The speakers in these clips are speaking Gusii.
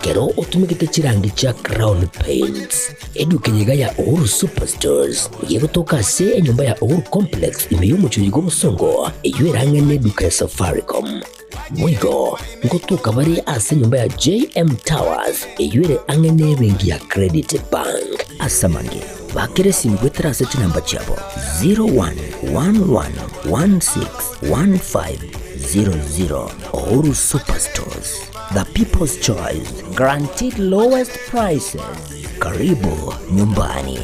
Ekero otumegete chirangi chia Crown Paints. Eduka eye iga ya Uhuru Superstores nigo egotoka ase enyomba ya Uhuru Complex ime y'omochie oyo bw'obosongo, eyio ere ang'e n'eduka ya Safaricom. Boigo ngotoka bare ase enyomba ya JM Towers eyio ere ang'e n'ebenki ya Credit Bank. Ase amange, bakera esimi goetera ase chinamba chiabo 0111161500. Uhuru Superstores, the people's choice, guaranteed lowest prices. Karibu nyumbani.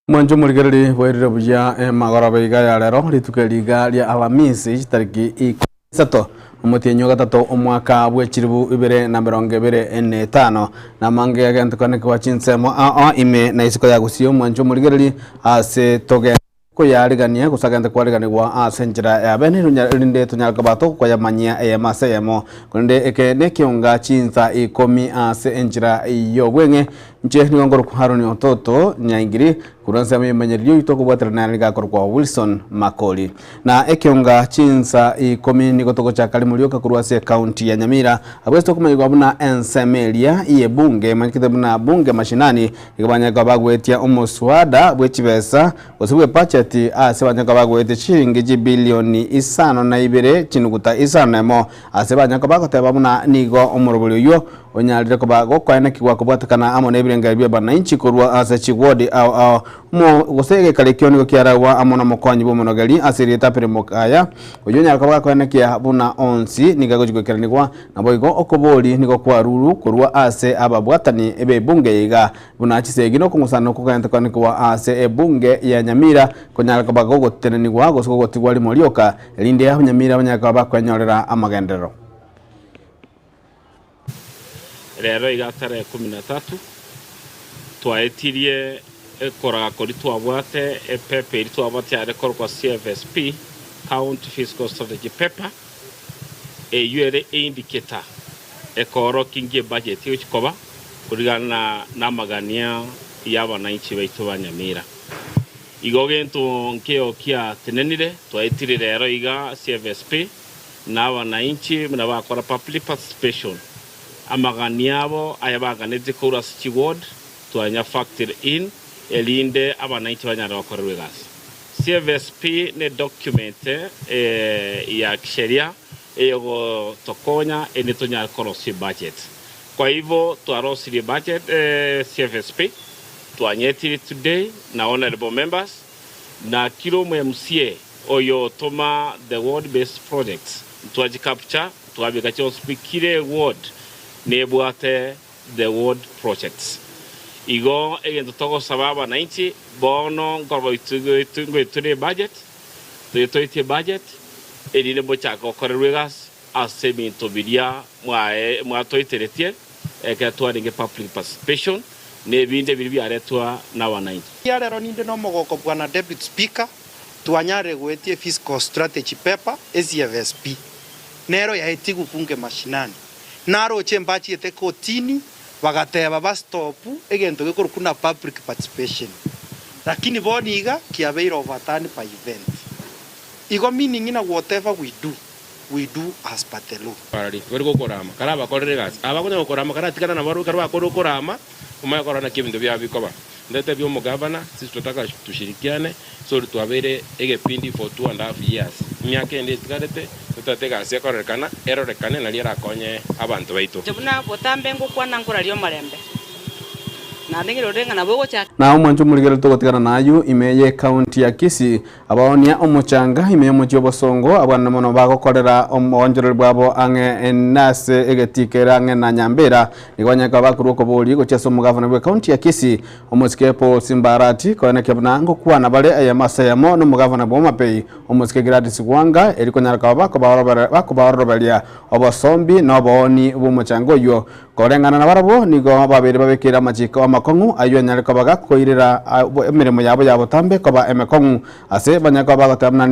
Mwanche omorigereria bwairire buya emagoroba iga ya rero, rituko eri iga ria Alamisi chitariki 13 omotienyi o gatato omwaka bwe chilifu ibere na emerongo ebere na etano. Namange agentekanekwa chinsemo ao ime na isiko ya Gusii omwanche omorigereria ase toge Koyarigania, gose agente kwariganigwa ase enchera ya bene, erinde tonyare koba tokoyamanyia eyemo ase eyemo. Korende eke nekeonga chinsa ikomi ase enchera y'obweng'e. Inche nigo nkorokwa Haroni Ototo Nyaingiri, korwa ensemo y'omomenyereria oito okobwaterana nere nigo akorokwa Wilson Makori. Na ekeonga chinsa ikomi nigo togochaka rimo rioka korwa ase ecounty ya Nyamira, abwo ase tokomanyigwa buna ensemo eria y'ebunge emanyekete buna Bunge Mashinani, nigo banyare koba bagoetia omoswada bwe chibesa Gose bw'epacheti ase banyaka bagoete chiringi chibilioni isano na ibere chinuguta isano nemo, ase banyaka bagoteba buna nigo omorobori oyio onyarire koba gokoenekigwa kobwatekana amo nebirengererio bia bananchi korwa ase chiwodi ao ao. Omo gose egekari ekio nigo kiaragwa amo nomokonyi bw'omonogeri ase erieta Pere Mokaya, oyio onyare koba gakoenekia buna onsi nigo agochi goikeranigwa. Naboigo okobori nigo kwarurwu korwa ase ababwatani b'ebunge eye iga Buna chisegi na okong'usana okogentekanigwa ase ebunge ya Nyamira konyare koba gogotenenigwa gose gogotigwa rimo rioka, erinde abanyamira banyare koba bakwenyorera amagenderero. Rero iga tarehe kumi na tatu twaetirie ekoraga koria twabwate epepa eria twabwate yare korokwa CFSP, County Fiscal Strategy Paper, eyio ere eindicator Ekoorokia inki ebudget egochia koba korigana namagania y'abananchi baito ba Nyamira. Igo gento nkeo kiatenenire twaetire rero iga CFSP na abananchi buna bakora public participation amagania abo aya baganetie korwa ase chiward twanya factor in erinde abananchi banyare gokorerwa egasi. CFSP ne document ya kisheria Eyogotokonya ende tonyare korosia ebudget. Kwa hivyo twarosirie ebudget CFSP, twanyetirie today na honourable members na kira omo MCA oyo otoma the ward based projects ntwachi capture twabeka chionsi pi kira eward nebwate the ward projects. Igo egento togosaba abananchi bono nkorwa ngoitwe nebudget Toyetoetie budget, erinde mochake gokorerwa egasi ase ebinto biria mwatoeteretie ekero twarenge public participation. Na ebinde biria biaretwa nabananchi. Ekiarero ninde nomogoko bwana Deputy Speaker, twanyarire goetia Fiscal Strategy Paper, ECFSP, nero yaetigwe bunge mashinani. Naroche mbachiete kotini bagateba ba stop egento gekorokwa na public participation. Lakini bono iga kiabeire overturned by event. Igo meaning na whatever we do, we do as per the law. Barari bari gokorama, karabakorere egasi. Aba konya gokorama karatigana nabarabwo ekero bakorire okorama, omanye korora naki ebinto biabo bikoba. Ndetebie omogavana, sisi twataka tushirikiane, sori twabeire egepindi for two and half years, emiaka ende etigarete, totagete egasi ekorerekana, erorekane nario erakonye abanto baito. Inche buna botambe ngokwana nkoraria omorembe, naende ng'irorere ng'a nabo ogochaka. Na omwancho omorigereria togotigana nayio ime y'ecounty ya Kisii, Abaoonia omochanga ime y'omochie obosongo, abande mono bagokorera oboonchoreri bwabo ang'e nase egetii kere ang'e na Nyambera, nigo banyare koba bakorua okoboria gochia ase omogavana bw'ecounty ya Kisii, omosike Paul Simba Arati, koenekia buna ngokwana bare eyemo ase eyemo nomogavana bwa Homa-Bay, omosike Gladys Wanga, erio konyara koba bakobaororoberia obosombi na obooni bw'omochanga oyio. Koreng'ana nabarabwo nigo babeire babekeire amachiko amakong'u ayio anyare koba gakoirera emeremo yabo ya botambe koba emekong'u. Ase banyare koba bagoteba buna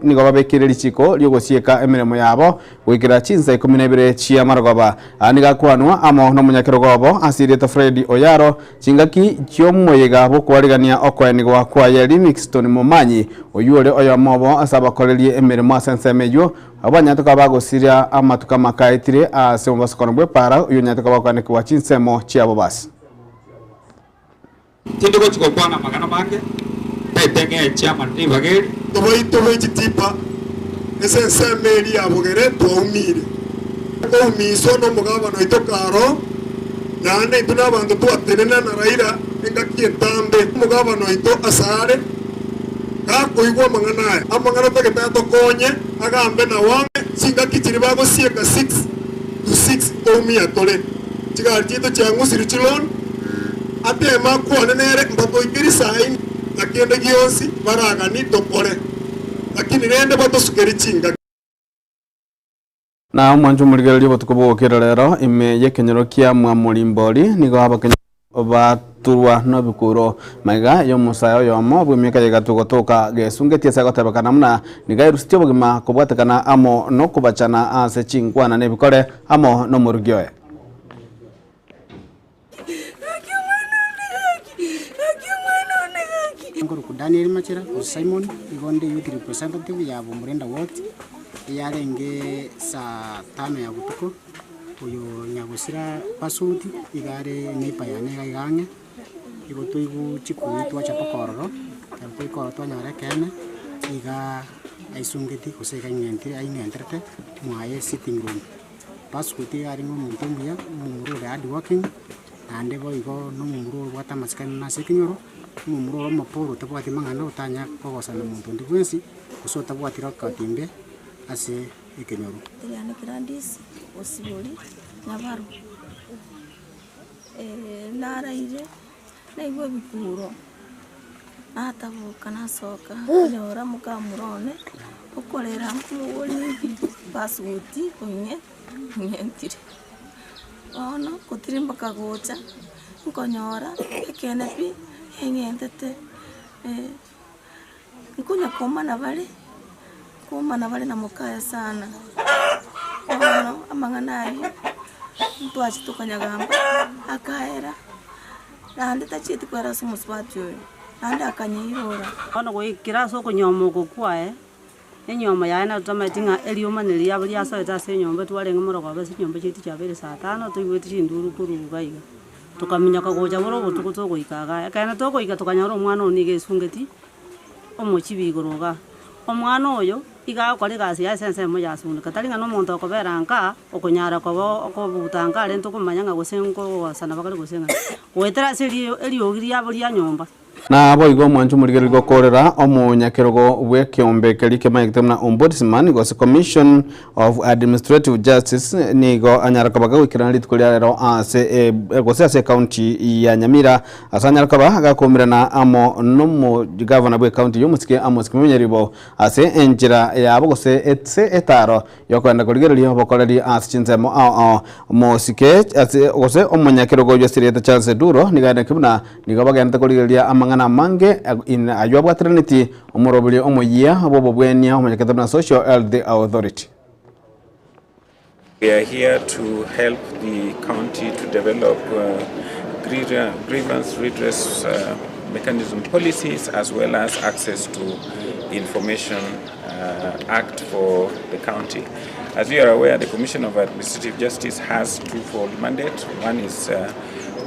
nigo babekeire richiko ri'ogosieka emeremo yabo goikera chinsa ikomi na ibere chi'amarogoba. Aya nigo akwanwa amo nomonyakerogo obo ase erieta Fred Oyaro, chingaki chi'omoyega bw'okoarigania okoenigwa kwaye Livingstone Momanyi, oyio ore oyomo obo ase abakorerie emeremo ase ensemo eyio. Abwo banyarete koba bagosiria amatuko amakaetire ase omobasokano bw'epaara, oyio onyarete koba okoanekigwa chinsemo chiabo basi. Tindi gochia gokwana amang'ana mange, ntaete ng'ee chairman ribaga eri. Tobaito be chitipa ase ensemo eria ya bogere twaumire. Oumiswa nomogabana oito karo, naende intwe nabanto twatenena na Raila engaki entambe. Omogabana oito asare gakoigwa amang'ana aya, amang'ana otagete atokonye, agambe na wame chingaki chiria bagosieka 6 to 6 nkoumia tore. Chigari chiaito chiang'usirwe chiloan, ateme akwane nere mbatoikerie saini na kende gionsi baragani tokore, lakini rende batosukerie chingaki. Na omwancho omorigereria obotuko bw'ogokera rero ime y'ekenyoro kia Mwamorimbori nigo abakenyoro baturwa nobikuro maiga y'omosae oyomo bw'emiaka y'egatwe gotoka gesungetie ase agotebekana buna nigo airusetie obogima kobwatekana amo nokobachana ase chinkwana na ebikore amo nomorugi oye. Nkorokwa Daniel Machera gose Simon, igo nde youth representative ya Bomurenda ward, eyarenge saa tano ya botuko, oyo nyagosira Baswoti iga are neighbour yane iga iga ang'e, igo toigwa chikumi twacha mpaka ororo, ekero twaika ororo twanyora ekeene, iga aisungeti gose iga aing'entire aing'enterete mwaye sitting room. Baswoti iga arenge omonto omuya, omomura ore hardworking, naende boigo na omomura obwate amasikani ase ekenyoro. Omomura ore omopore otabwati mang'ana otanya kogosana monto onde bwensi, gose otabwati record imbe ase ekenyoro. Eriane Gladys Osibori Nyabaro, naraire naigwa ebikuro, nataboka nasoka nkonyora mokamura one okorera nkomoboria inki passport ong'e ong'entire. Bono gotirimboka gocha, nkonyora ekeene pi eng'entete nkonya komana bare, komana bare na mokaye sana. Bono amang'ana ayio, ntwachete tokanyagamba, akaera, naende tachieti koera ase omosubati oyo, naende akanyeirora. Bono goikera ase okonyuoma oko kwaye, enyuomo yaye nero tomaeti ng'a eriomana eria riabo riasoete ase enyomba twarenge morogoro ase chinyomba chiaito chiabeire saa tano toigwete chinduru korwa iga iga. Tokaminyoka gocha bore obotuko togoika igaa, ekeene togoika tokanyora omwana one niga esungeti omochibi igoro igaa. Omwana oyo, iga agokora egasi yaye ase ensemo ya Suneka, tari ng'a na omonto okobera nkaa, okonyara koba okobuta nkaa rende tokomanya ng'a gose nkogosana bakare gose ng'a. Goetera ase erio eriogi riabo ria nyomba. Naboigo omwanche omorigereria gokoorera omonyakerogo bw'ekeombe keria kemanyete buna Ombudsman gose Commission of Administrative Justice nigo anyare koba gagoikerana rituko ria rero ase gose ase ecounty ya Nyamira ase anyare koba gakoumerana amo nomogavana bw'ecounty y'omosike Amos Kimunya Ribo ase enchera yabo gose ase etaro Y'okoenda korigereria obokoreri ase chinsemo ao ao. Omosike ase gose omonyakerogo oyio ase erieta Charles Eduro nigo aeneki buna nigo bagenderete korigereria amang'ana amange in ayio abwateranetie omoroberi omoyia bw'obobwenia omonyekete buna Social Health Authority. We are here to help the county to develop grievance redress mechanism policies as well as access to information Act for the county. As you are aware, the Commission of Administrative Justice has twofold mandate. One is uh,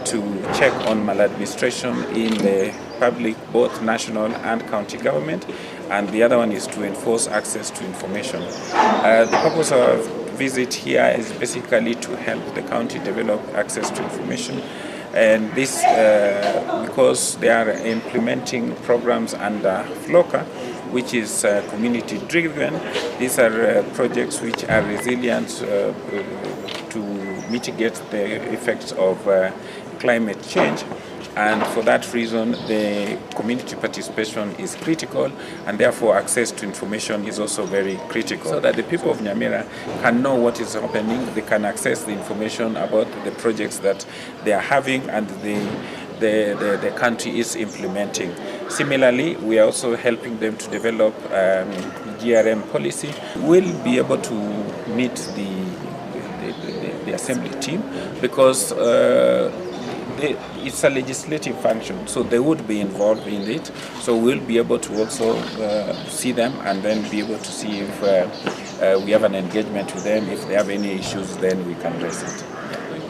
to check on maladministration in the public, both national and county government, and the other one is to enforce access to information. Uh, the purpose of visit here is basically to help the county develop access to information and this uh, because they are implementing programs under FLOCA which is uh, community driven. These are uh, projects which are resilient uh, to mitigate the effects of uh, climate change. And for that reason, the community participation is critical, and therefore access to information is also very critical. So that the people of Nyamira can know what is happening, they can access the information about the projects that they are having and the the, the, the country is implementing. Similarly, we are also helping them to develop um, GRM policy. We'll be able to meet the, the, the, the assembly team because uh, they, it's a legislative function, so they would be involved in it. So we'll be able to also uh, see them and then be able to see if uh, uh, we have an engagement with them. If they have any issues, then we can raise it.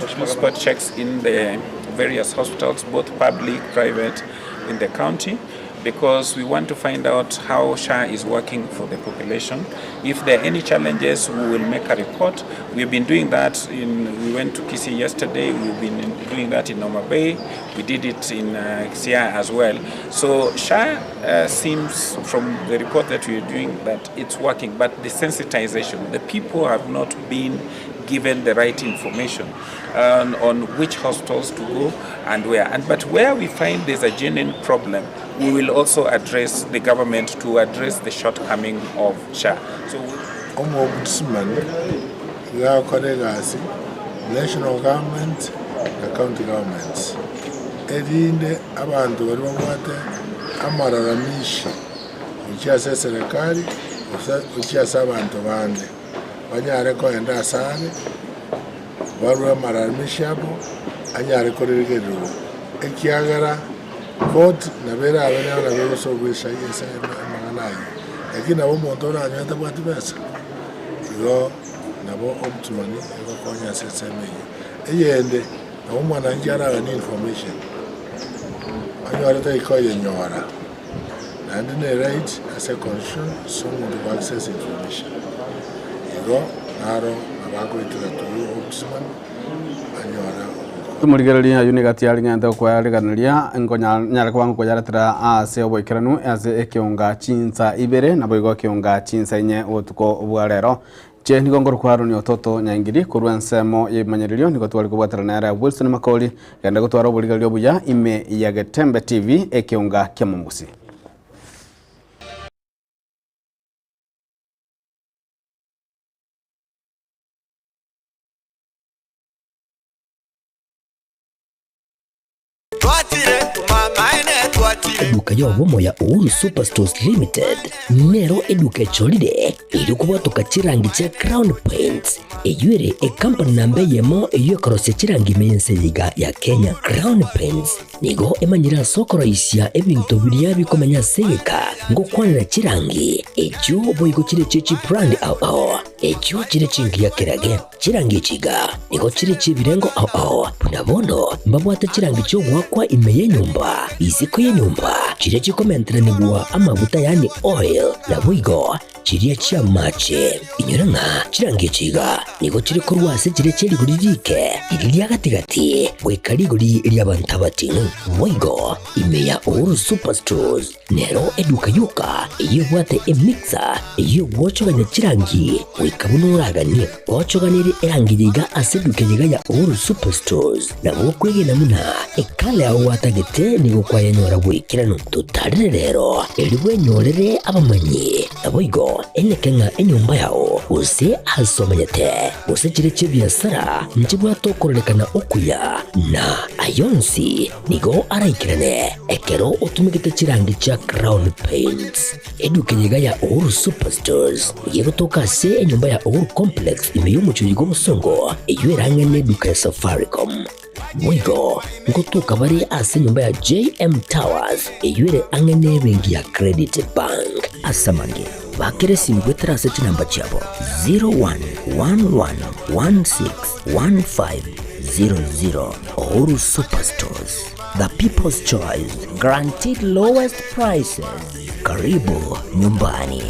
Yeah. Spot checks in the various hospitals, both public, private, in the county because we want to find out how SHA is working for the population. If there are any challenges, we will make a report. We've been doing that in, we went to Kisii yesterday, we've been in, doing that in Homa Bay, we did it in uh, Siaya as well. So SHA uh, seems from the report that we're doing that it's working, but the sensitization, the people have not been given the right information um, on which hospitals to go and where. And but where we find there's a genuine problem, we will also address the government to address the shortcoming of SHA. So Ombudsman iga agokora egasi national government na county governments, erinde abanto baria babwate amararamishi gochia ase eserekari gose gochia ase abanto bande, banyare kogenda asare barue amararamishi abo anyare koregererwa, ekiagera Court nabo erabe nero nabo egosolve esa amang'ana ayio, lakini nabo omonto oranyore tabwati besa, igo nabo ombudsman egokonya ase ensemo eyio. Eyende, nabo omwananchi araganie information, onyore tari koyenyora, naende ne right ase econstitution ase omonto go access information. Igo naro nabo agoetera through ombudsman anyore obokonyi. Omorigereria ayio nigo atiaring'ente okoyariganeria, nkonyare koba nkoyaretera ase oboikeranu ase ekeonga chinsa ibere, naboigo ekeonga chinsa inye obotuko bwa rero. Inche nigo nkorokwa Aroni Ototo Nyaingiri, korwa ensemo y'ebimanyererio nigo tware kobwaterana nere Wilson Makori, genda gotwara oborigereria obuya ime ya Getembe TV, ekeonga ki'omomogusi. Eduka y'obomo ya Uhuru Superstores Limited nero eduka echorire erio kobwatoka chirangi chia Crown Paints eyio ere ekampani namba eyemo eyio ekorosia chirangi ime y'ense eye iga ya Kenya. Crown Paints nigo emanyire ase okoroisia ebinto biria bikomenya ase egeka ngokwanera chirangi echio boigo chire chie chibrand ao ao echio chire chingiya kerage. Chirangi echi iga nigo chire chi'ebirengo ao ao, buna bono mbabwate chirangi chi'ogoakwa ime y'enyomba, isiko y'enyomba. Chiria chikomenteranigwa amaguta yaani oil, naboigo chiria chi'amache. Inyora ng'a chirangi echi iga nigo chire korwa ase chiria chie rigori riike riria ria gati-gati goika rigori ri'abanto abating'u. Boigo ime ya Uhuru Superstores nero eduka yoka eyio ebwate emixer eyio egwochogania chirangi goika buna oraganie. Gochoganerie erangi eye iga ase eduka eye iga ya Uhuru Superstores nabo okwegena buna ekala yao gwatagete nigo kwayenyora boikeranu. Totarere rero erio bwenyorere abamanyi. Naboigo eneke ng'a enyomba yao, gose aase omanyete, gose chiria chi'ebiasara, nchibwate okororekana okuya, na ay'onsi nigo araikerane ekero otumegete chirangi chia Crown Paints. Eduka eye iga ya Uhuru Superstores nigo egotoka ase enyomba ya Uhuru Complex ime y'omochie oyo bw'obosongo, eyio erang'ane eduka ya Safaricom. Boigo ngotoka bare ase enyomba ya JM Towers eyio ere ang'e n'ebenki ya Credit Bank. Ase amange, bakera esimi goetera ase chinamba chiabo 0111161500. Uhuru Superstores, the people's choice, guaranteed lowest prices. Karibu nyumbani.